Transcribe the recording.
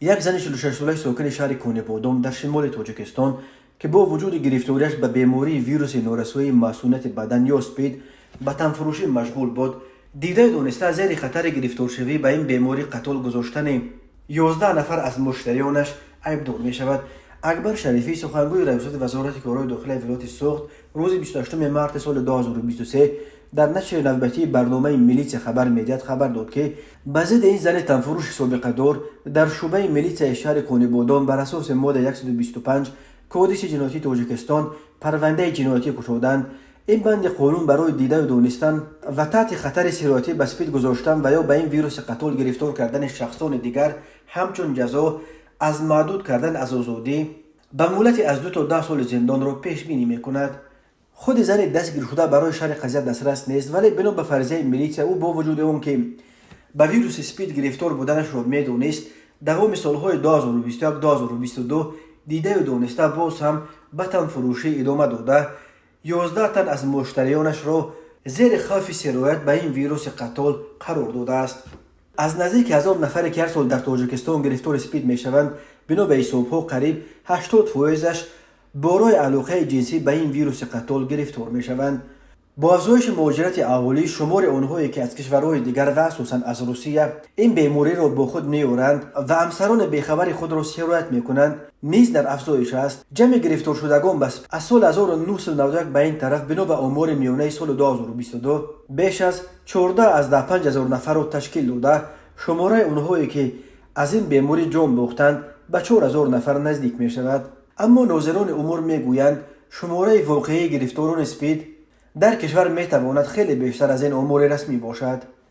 Як зани 46-солаи сокини шаҳри Конибодом дар шимоли Тоҷикистон, ки бо вуҷуди гирифториаш ба бемории вируси норасоии масунияти бадан ё СПИД ба танфурӯшӣ машғул буд, дидаю дониста зери хатари гирифторшавӣ ба ин беморӣ қатол гузоштани 11 нафар аз муштариёнаш айбдор мешавад. Акбар Шарифӣ, сухангӯи раёсати Вазорати корҳои дохилаи вилояти Суғд, рӯзи 28 марти соли 2023 дар нашри навбатии барномаи «Милитсия хабар медиҳад» хабар дод, ки ба зидди ин зани танфурӯши собиқадор дар шӯъбаи милитсияи шаҳри Конибодом бар асоси моддаи 125 Кодекси ҷиноятии Тоҷикистон парвандаи ҷиноятӣ кушоданд. Ин банди қонун барои дидаю донистан ва таҳти хатари сироятӣ ба СПИД гузоштан ва ё ба ин вируси қатол гирифтор кардани шахсони дигар ҳамчун ҷазо аз маҳдуд кардан аз озодӣ ба муҳлати аз 2 то 10 соли зиндонро пешбинӣ мекунад. Худи зани дастгиршуда барои шарҳи қазия дастрас нест, вале бино ба фарзияи милитсия, ӯ бо вуҷуди он ки ба вируси СПИД гирифтор буданашро медонист, давоми солҳои 2021-2022 дидаю дониста боз ҳам ба танфурӯшӣ идома дода, 11 тан аз муштариёнашро зери хавфи сироят ба ин вируси қатол қарор додааст. Аз наздики 1000 нафаре, ки ҳар сол дар Тоҷикистон гирифтори СПИД мешаванд, бино ба ҳисобҳо, қариб 80 фоизаш бо роҳи алоқаи ҷинсӣ ба ин вируси қатол гирифтор мешаванд. Бо афзоиши муҳоҷирати аҳолӣ, шумори онҳое, ки аз кишварҳои дигар ва асосан аз Русия ин бемориро бо худ меоранд ва ҳамсарони бехабари худро сироят мекунанд, низ дар афзоиш аст. Ҷамъи гирифторшудагон аз соли 1991 ба ин тараф, бино ба омори миёнаи соли 2022, беш аз 14,5 ҳазор нафарро ташкил дода, шумораи онҳое, ки аз ин беморӣ ҷон бохтанд, ба 4000 нафар наздик мешавад. Аммо нозирони умур мегӯянд, шумораи воқеии гирифторони СПИД дар кишвар метавонад хеле бештар аз ин омори расмӣ бошад.